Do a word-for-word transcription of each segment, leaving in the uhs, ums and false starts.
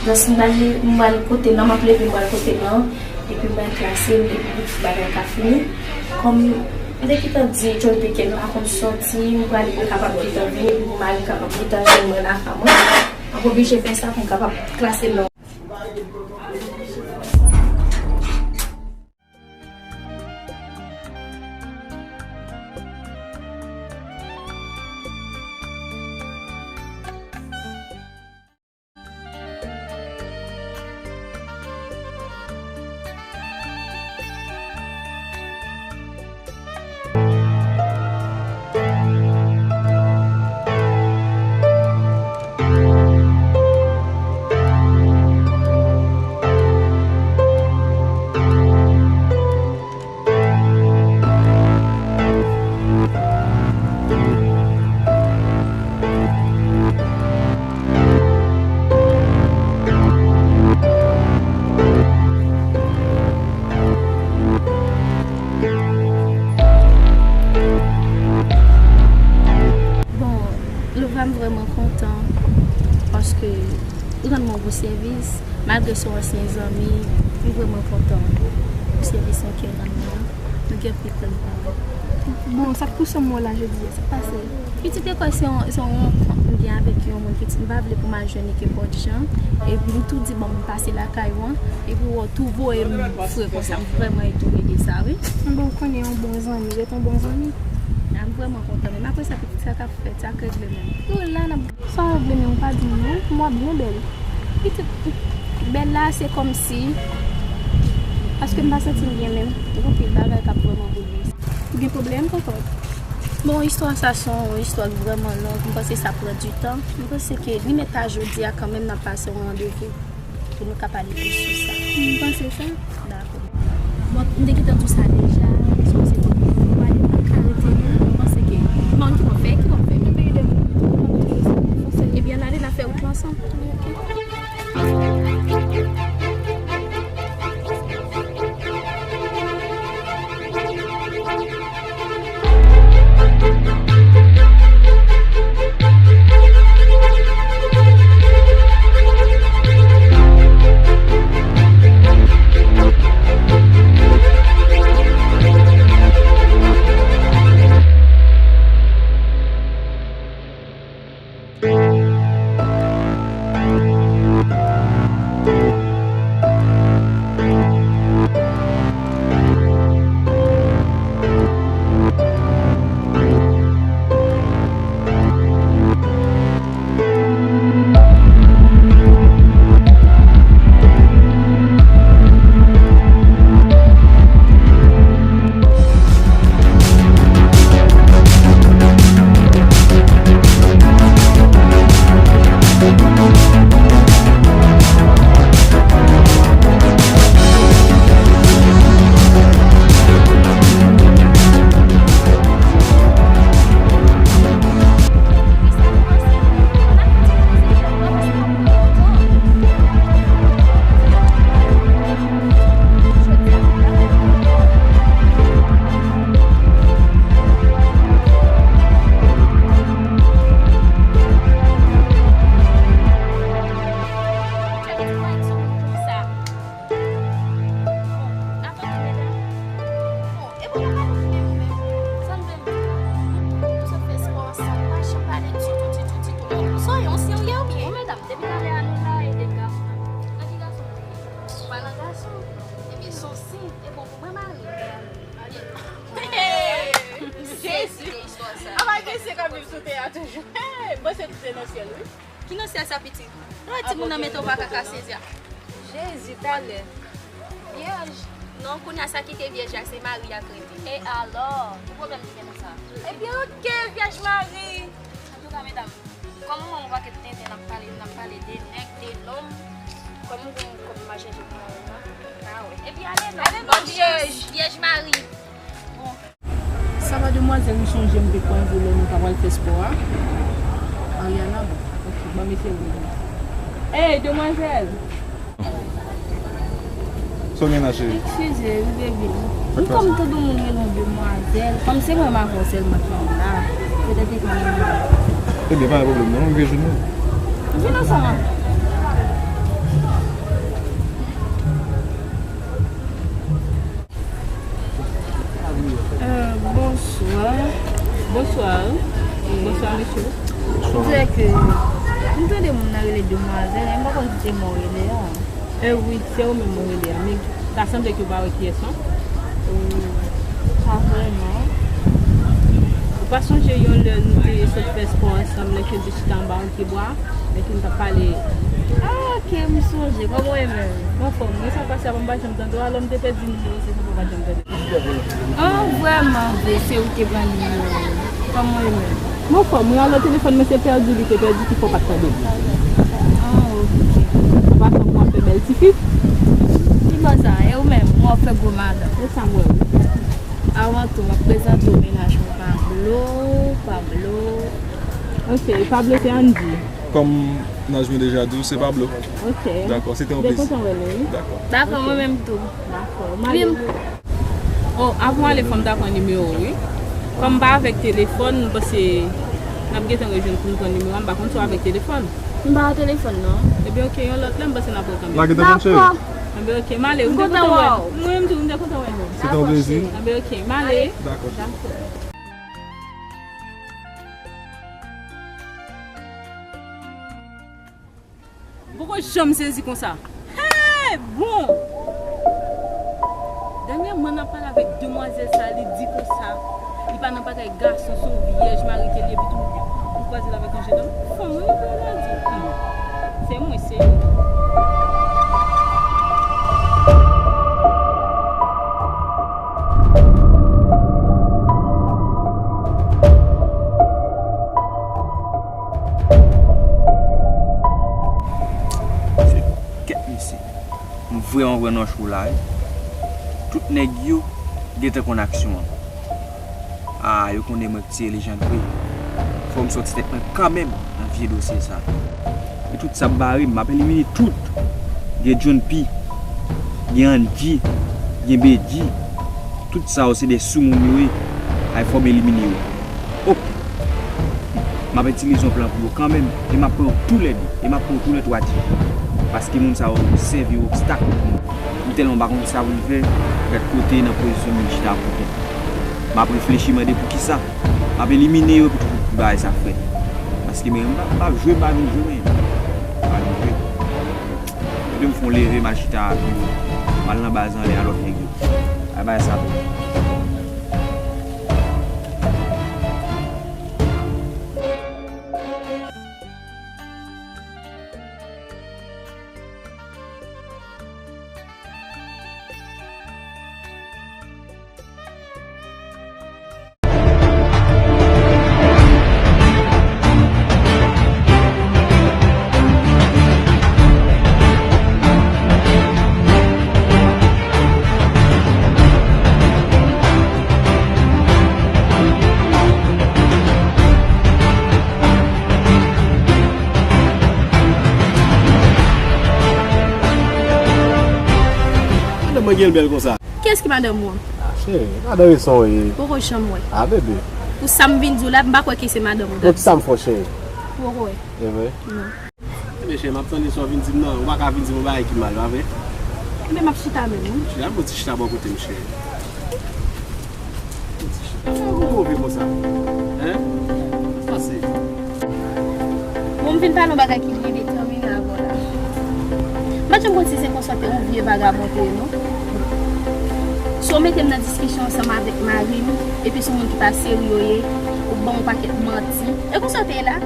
Lòske m pral, m pral kote nan, m ap leve, m pral kote nan, epi m pral klase l, epi tout bagay ka fini. Kòm m te gentan di John P ke m pa konn sòti, m pral, m kapab gentan vini, epi pou mari m kapab gentan jwenn mwen nan kay mwen. M ap oblije fè sa pou m kapab klase l nan. Bon, Lova, m vrèman kontan paske ou rann mwen yon bon sèvis. Malgre se yon ansyen zanmi, m vrèman kontan pou sèvis ou ke rann mwen an. Nou gen anpil tan n pa wè. Bon, sa k pouse m wè w la jodi a, sa k pase? Pitit, te kwè se yon, se yon rankont m gen avèk yon moun, pitit, m pa vle pou m al jwenn li kenpòt jan. Epi m tou di, bon, m pase lakay ou an, epi w tou voye m fre konsa, m vrèman etone de sa, wi. Bon, ou konnen yon bon zanmi ret yon bon zanmi. A, m vrèman kontan, men apre sa, pitit, sa k ap fèt, sa k regle menm. Nou la, n ap Sa w regle menm, ou pa di m non, m wè w byen bèl. Pitit, bèl la, se kòmsi, paske m pa santi m byen menm. Gen anpil bagay k ap vrèman boulvèse. Ou gen pwoblèm, Kòkòt? Bon, istwa sa se yon istwa ki vrèman long. M panse sa pran du tan. M panse ke li mèt ta jodi a kanmenm, n ap pase yon randevou pou nou ka pale plis sou sa. M panse sa. Dakò. Bon, m te gentan di w sa deja, se yon se pwoblèm. Ou pa ka rete non. M panse ke, bon, ki w ap fè, ki w ap fè? Ebyen, n ale, n a fè wout la ansanm. Bon, e pou nou pale pou menm ou menm. Sa n menm? Nou sot fè spò ansanm, nou pa janm pale ditou, ditou, ditou. Bon, sa w ye, w serye oubyen? Bon, medam, depi talè a nou la, e de gason. Nan ki gason nou ye? Ou pa nan gason. Ebyen, se yon siy. E bon, pou mwen, mari. Hey! Jezi! Apa gen siy k ap viv sou tè a toujou? Hey! Bon, se tout se nan syèl, wi. Ki nan syèl sa, pitit? Lè timoun nan mete w pa ka ka sezi a. Jezi, talè. Vyèj. Non, kounye a sa ki te vyèj la, se mari a k rete. E alò? Ki pwoblèm ki gen nan sa? Ebyen, oke, Vyèj Mari. Antouka, medam, kòm ou wè yon pakèt tenten n ap pale, n ap pale de nèg, de nonm, kòm ou gen yon kòb m a chèche pou mari m nan, pa wè. Ebyen, ale non. Ale non, Vyèj. Vyèj Mari. Bon. Sa va, demwazèl, ou sonje m te kwaze lè nou t apral fè spò a? Ariana, bon, ok, ban m eseye rele l. Ey, demwazèl! Sa w gen la, cheri? Eskize, wi, baby. Wi, kòm m tande yon moun rele w demwazèl, kòm se mwen m avè w sèlman ki la, petèt li pa renmen w. Ebyen, pa gen pwoblèm, non, m vin jwenn ou. Vin ansanm avè m. Manzè, m pa konn si se mwen w rele a. E wi, se ou menm mwen rele a. Men ta sanble ke w pa wè kiyès non. Oh, pa vrèman. Ou pa sonje yon lè nou te sot fè spò ansanm, lè ke n te chita anba yon pye bwa, lè ke n t ap pale? Ah, ok, m sonje. Kòman w ye menm? M anfòm. Mwen sa pase a, m pa janm tande w, alò m te pèdi nimewo, se sa m pa janm tande. Oh, vrèman vre, se ou ki te pran nimewo m. Kòman w ye menm? M anfòm wi, alò telefòn mwen se pèdi li te pèdi ki fè w pa t tande m. Ah, ok. An pasan pou w ap fè bèl tifi. Ki bò sa? E ou menm, ou ap fè gwo madanm. E sa m wè wi. Avan tou, m ap prezante w mennaj mwen, Pablo, Pablo. Ok, Pablo se Andy. Kòm mennaj mwen deja di w, se Pablo. Ok. Dakò, se te yon plezi. M te kontan wè nou wi. Dakò. Dakò, mwen menm tou. Dakò, m ale. Oh, avan w ale, fò m ta pran nimewo w wi. Kòm m pa avèk telefòn, m panse n ap gentan rejwenn pou m pran nimewo a, m pa konn si w avèk telefòn. M pa gen telefòn non. Ebyen, ok, yon lòt lè, m panse n ap wè kanmenm. Lage telefòn, cheri. Dakò. Ebyen, ok, m ale, m te kontan wè w. Mwen menm tou, m te kontan wè nou. Se te yon plezi. Ebyen, ok, m ale. Dakò, cheri. Dakò. M poko janm sezi konsa. Hey, bon! Dènyèman, n ap pale avèk demwazèl sa, li di konsa, li pa nan bagay gason, se yon vyèj mari ke li, epi tou, m kwaze l avèk yon jennonm. Fanm, wi, li di. Hmm. Se mwen, se li. Se kèt mesye. M vrèman pran nan cho la wi. Tout nèg yo gentan konn aksyon an. Ah, yo konnen mwen k tire Lejand vre. Fò m sòti tèt mwen kanmenm nan vye dosye sa. E tout sa ap bare m, m ap elimine tout. Gen John P, gen Andy, gen Bedi. Tout sa yo se de soumoun yo ye. Ay, fò m elimine yo. Ok. M ap itilize yon plan pou yo kanmenm, e m ap pran yo toulède, e m ap pran yo toulètwa di. Paske moun sa yo sèvi obstak pou mwen. M tèlman pa konn sa pou m fè, gad kote nan pozisyon m chita pou tèt. M ap reflechi, mande poukisa. M ap elimine yo epi tout bagay sa fèt. Paske mwen, m p ap, m p ap jwe, m pa vin jwe, men. M pa vin jwe. Kote m fè yon leve, m al chita ak yo. M al nan baz anlè a lòt nèg yo. Ay, bagay sa tou. Madanm mwen gen l bèl konsa. Kiyès ki madanm ou an? Ah, cheri, madanm e son ye. Poko janm wè. Ah, bebe. Pou sa m vin di w la, m pa kwè ke se madanm ou. Donk sa m fè w, cheri? Poko wè. E vre? Non. Ebyen, cheri, m ap tande sa w vin di m nan. Ou pa ka vin di m yon bagay ki mal, pa vre? Ebyen, m ap chita menm, wi. Chita, bon ti chita bò kote m, cheri. Bon ti chita. Sa ou move konsa? Hein? Pase. Bon, m vin pale yon bagay ki byen detèmine avè w la. M pa t janm konn si se konsa te yon vye vagabon te ye, non. Si w mete m nan diskisyon ansanm avèk mari m, epi se yon moun ki pa serye w ye, ou ban m yon pakèt manti. E konsa w te ye la?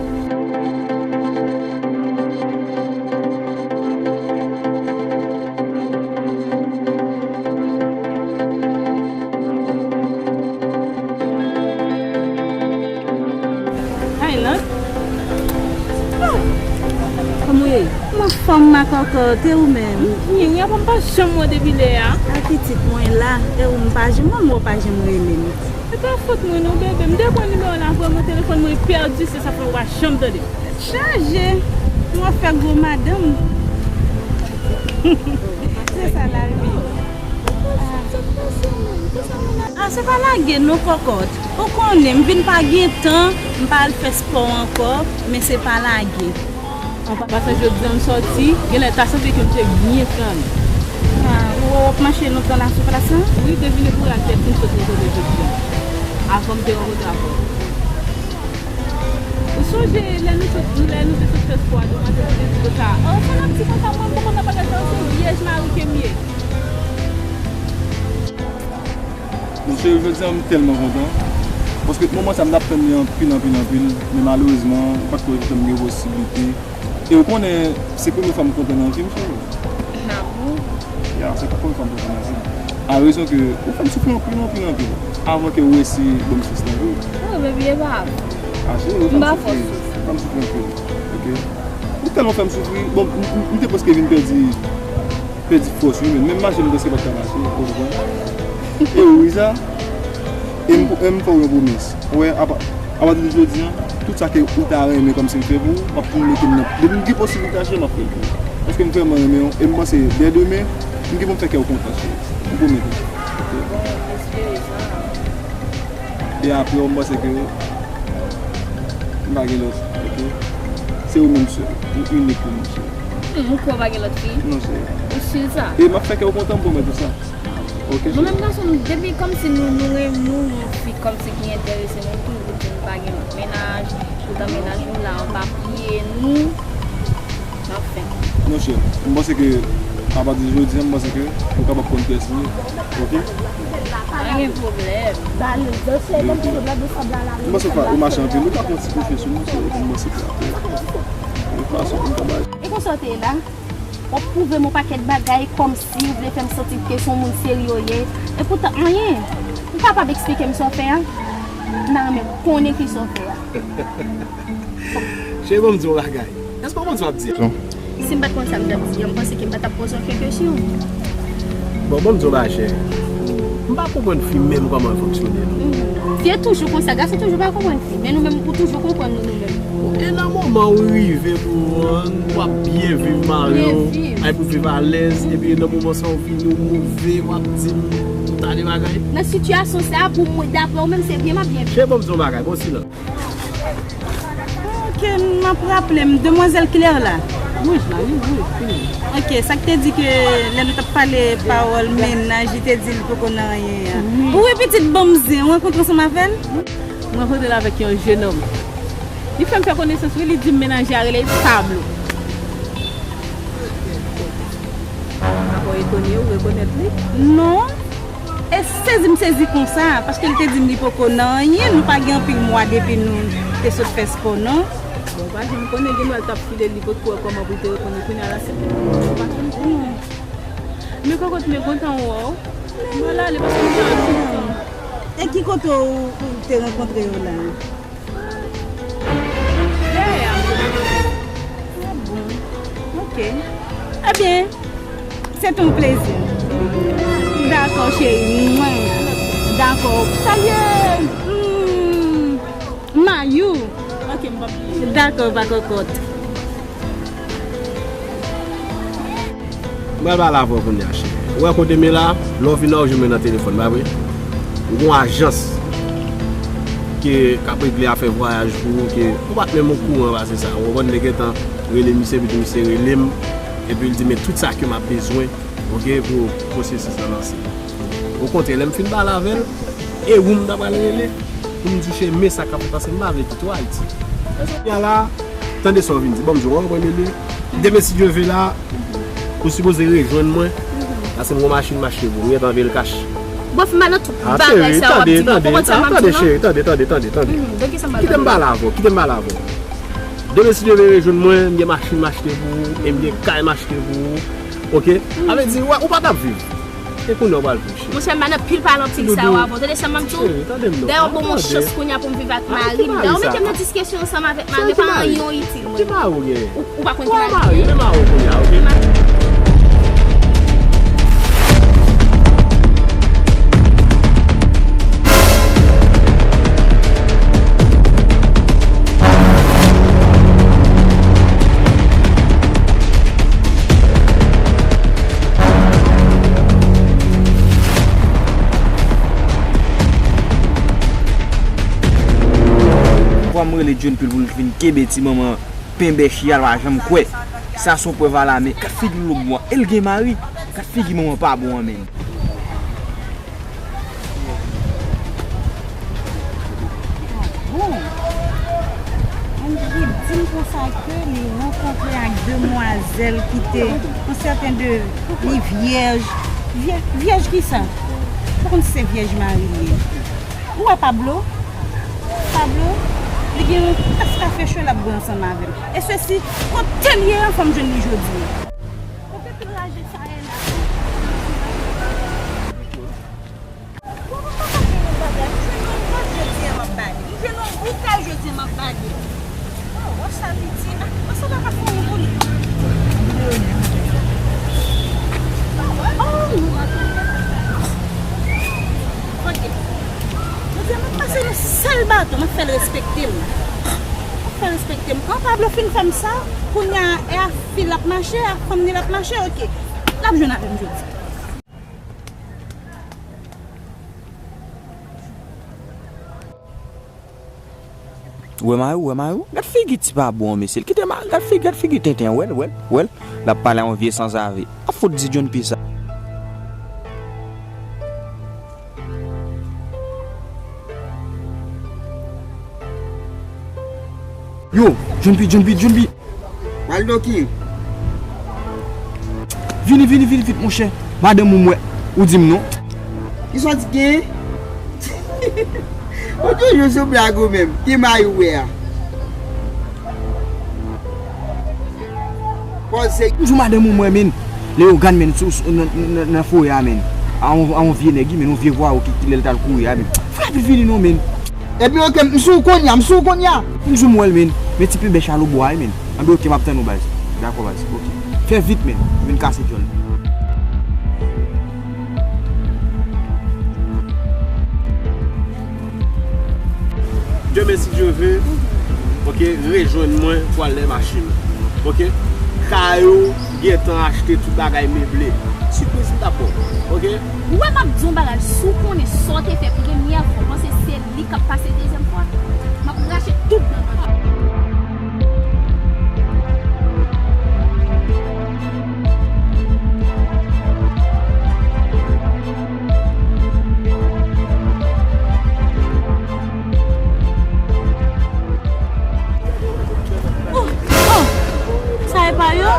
Aylan. Ah! Kòman w ye? M anfòm, ma kòkòt, e ou menm? Mwen, mwen, m pa janm wè w depi lè a. A pitit mwen la, e ou m pa janm, mwen m wè w pa janm rele m. Se pa fòt mwen non, bebe. M te pran nimewo w la vrèman, telefòn mwen pèdi, se sa fè w pa janm tande m. Chaje, mwen fè gwo madanm. Se sa lavi. Ah, se pa lage non, kòkòt. Ou konnen, m vin pa gen tan, m pa al fè spò ankò, men se pa lage. An pasan, jodi a m sòti, genlè ta sanble ke m te byen tann. Ah, ou wè w ap mache lontan la sou plas la? Wi, devine pou wè ak tèt m sot rankontre jodi a. Avan m te rankontre avè w. Ou Sonje lè nou sot, lè nou te sot fè spò a, demwazèl te di konsa, "Oh, fè n ap di konsa, mwen, m poko nan bagay sa yo, se yon vyèj mari ke m ye." Monchè, jodi a, m tèlman kontan. Paske moman sa, m t ap tann li anpil, anpil, anpil. Men malerezman, m pa t kwè ke m gen posiblite. E ou konnen, se premye fwa m kontan nan vi m, cheri. Nan vi w? Ya, se premye fwa m kontan nan vi m. A rezon ke ou fè m soufri anpil, anpil, anpil. Avan ke ou resi ban m chans lan, wi. Wi, baby, e pa. A, cheri, ou fè m soufri. Ou fè m soufri anpil. Ok. Ou tèlman fè m soufri. Bon, m, m, m te prèske vin pèdi pèdi fòs wi, men menm mache m prèske pa t ka mache, ou konprann? E wi sa, e m, e m fè w yon pwomès. Ou wè, apa, apati de jodi a, tout sa ke ou ta renmen kòmsi m fè pou ou, w ap tounen mete m nan. Depi m gen posiblite a, cheri, m ap fè l pou ou. Paske m vrèman renmen w, e m panse, dè demen, m gen pou m fè kè w kontan, cheri. M pwomèt ou. Ok? E apre, m panse ke m pa gen lòt, ok? Se ou menm sèl. Ou inik pou mwen, cheri. Hmm, ou kwè w pa gen lòt fi? Non, cheri. Ou si sa? E m ap fè kè w kontan, m pwomèt ou sa. Ok, cheri. Mwen menm gason, depi kòmsi nou, nou renmen, nou, nou fi kòmsi ki enterese nou, nou toujou di nou pa gen lòt mennaj, poutan mennaj nou la, anba pye nou. Anfen. Non, cheri, m panse ke, apati de jodi a, m panse ke ou kapab konn kiyès li ye, ok? Pa gen pwoblèm. M panse ke ou mache anpil, ou ka pran ti kouche sou mwen, cheri, epi m panse ke apre, yon fason pou m ka bay. E konsa w te ye la? W ap pwouve m yon pakèt bagay kòmsi w vle fè m santi ke se yon moun serye w ye. Epoutan, anyen. Ou kapab eksplike m sa w fè a? M ta renmen konnen kisa w fè a. Cheri, ban m di w yon bagay. Èske w konn sa w ap di a? Si m pa t konn sa m t ap di a, m panse ke m pa t ap poze w kesyon. Bon, ban m di w yon bagay, cheri. M pa konprann fi menm kòman l fonksyone, non. Fi yo toujou konsa, gason toujou pa konprann fi. Men nou menm, ou toujou konprann nou, nou menm. E nan moman ou rive pou w, w ap byen viv mari w, ay pou viv alèz, epi nan moman sa ou vini ou move, w ap di m tout ta de bagay. Nan sitiyasyon sa a, pou mwen, daprè ou menm, se byen m ap byen viv. Cheri, ban m di w yon bagay, bon silans. Ok, m ap raple m, demwazèl Claire la. Wi, la, li, wi, fini. Ok, sa k te di ke lè nou t ap pale pawòl mennaj, li te di li poko nan anyen an. Wi. Ou wi, pitit, ban m zen, ou rankontre ansanm avè l? Mwen rankontre l avèk yon jenòm. Li fè m fè konesans, wi, li di m mennaj li a rele Pablo. Apa w etone, ou rekonèt li? Non. E sezi m sezi konsa, paske l te di m li poko nan anyen, nou pa gen anpil mwa depi nou te sot fè spò, non. Bon, ou pa janm konnen, gendwa l t ap file, li potko wè kòman pou l te reponn ou, kounye a la, se, ou pa konn konnen. Men kokot, men kontan wè w. Mwen la, li paske m te anvi kontan. E ki kote ou, ou te rankontre yo la? Dèyè a. Ah bon. Ok. Ebyen, se te yon plezi. Dakò, cheri. Mwen. Dakò. Salye. Hmm. Mayou. Ok, m p ap bliye. Dakò, pa kokot. M pral pale avè w kounye a, cheri. Ou wè kote m ye la, lè w vin la, ou jwenn mwen nan telefòn, pa vre? M gen yon ajans ke, k ap regle afè vwayaj pou ou, ke ou pa t menm okouran pase sa. Ou konprann, m te gentan rele misye, epi misye rele m, epi l di, men tout sa ke m ap bezwen, ok, pou pwosesis lan lanse. Okontrè, lè m fin pale avè l, e ou m ta pral rele pou m di w, cheri, men sa k ap fèt, paske m pa vle kite w Ayiti. Kounye a la, tande sa w vin di. Bon, m di w, wè, mwen, Meli, demen, si Dye vle, la, ou sipoze rejwenn mwen, paske m gen yon machin m achte pou ou, m gentan peye l kach. Bon, fin ba nan tout bagay sa w ap di m nan, ou konprann sa m ap di w nan? Tande, cheri, tande, tande, tande, tande. Kite m pale avè w, kite m pale avè w. Demen, si Dye vle, rejwenn mwen, m gen machin m achte pou ou, e m gen kay m achte pou ou. Ok? Sa vle di, wè, ou pa t ap viv. E kounye a w pral viv, cheri. Monchè, m pa nan pil pale anpil sa yo avè w. Tande sa m ap di w? Cheri, tande m non. Dayè, w ban m yon chans kounye a pou m viv ak mari m. Dayè, w mete m nan diskisyon ansanm avèk mari m, e pa anyen w itil mwen. Ki mari w genyen? Ou, ou pa konn ki mari m ye? Ou pa mari, men mari w kounye a, ok? Fwa m rele John Pil pou l vin kenbe ti manman penbèch li a, l pa janm kwè. Sa se yon prèv alarme. Gad figi lòt bwa. E l gen mari. Gad figi manman pa bon an menm. Bon. Ann di Konsa ke li rankontre ak demwazèl ki te, yon sèten de, li vyèj. Vyè-, vyèj kisa? Ou konn se vyèj mari li ye. Ou wè Pablo? Pablo, li gen yon tas kafe cho l ap bwè ansanm avè m. E sesi, kote l ye an, fò m jwenn li jodi a. Kote tout raje sa ye la? Bon, mwen pa ka jwenn yon bagay. M jwenn yon vant jodi a, m ap bale. M jwenn yon boukal jodi a, m ap bale. Oh, wè sa li di. Ah, mwen sa pa ka fè yon pou li. Oh, oh, nou pa ka. Ok. Jodi a, m ap pase yon sèl baton, m ap fè l respekte m. M ap fè l respekte m. Kan Pablo fin fè m sa, kounye a, e a fi l ap mache, a fanm li l ap mache, ok. L ap jwenn avè m jodi. Ou wè mari w, ou wè mari w? Gad figi ti babou an, mesye. L kite mari, gad figi, gad figi tenten an, wè l, wè l, wè l. L ap pale a yon vye sanzave. A fout di John P sa. Yo, John P, John P, John P. Pral do ki? Vini, vini, vini vit, monchè. Madanm ou m wè. Ou di m non. Kisa w di gen? Ou toujou sou blag ou menm. Ki may ou wè a? Pòz se. M di w madanm ou m wè, men. Leyogàn, men, sou, sou, nan, nan, nan foye a, men. A yon, a yon vye nèg, wi, men, yon vye vwayou ki, ki lè l t al kouri a, men. Fè rapid vini non, men. Epi, ok, m sou w kounye a, m sou w kounye a. M di w m wè l, men. Men ti penbèch a lobwa a, men. Anben, ok, m ap tann ou, baz. Dakò, baz. Ok. Fè vit, men. Vin kase djòl. Demen, si Dye vle, ok, rejwenn mwen pou al nan machin. Ok? Kay ou gentan achte, tout bagay meble. Sipriz m t ap ba w. Ok? Ou wè m ap di w yon bagay, si w konnen sa w te fè premyè fwa, w panse se li k ap pase dezyèm fwa? M ap rache tout dan nan. Oh, oh, sa e pa yo?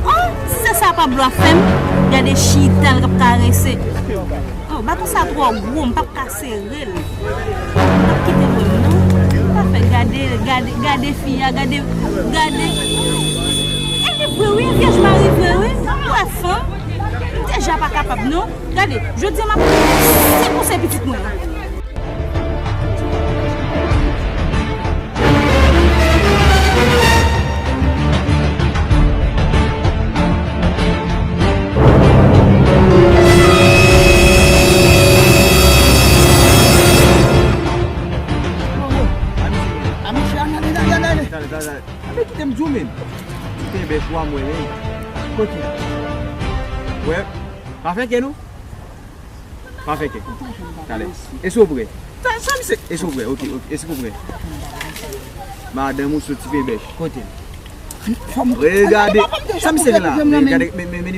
Oh, se sa Pablo ap fè m. Gade chita l k ap karese. Oh, baton sa twò gwo, m p ap ka sere l. M p ap kite l wè m non. M pa fè gade, gade, gade fi a, gade, gade. E li vre wi, e vyèj mari vre wi. Ou wè fanm? M deja pa kapab non. Gade, jodi a m ap se pou se pitit mwen. Talè, talè, talè. Anben kite m di w menm. Ti penbèch wa mwen menm. Kote? Wè, pa fenke nou? Pa fenke. Talè. Èske w prè? Sa, sa misye, èske w prè? Ok, ok. Èske w prè? Madanm ou sou ti penbèch. Kote? Regade. Sa misye gen la? Men gade, men, men, men,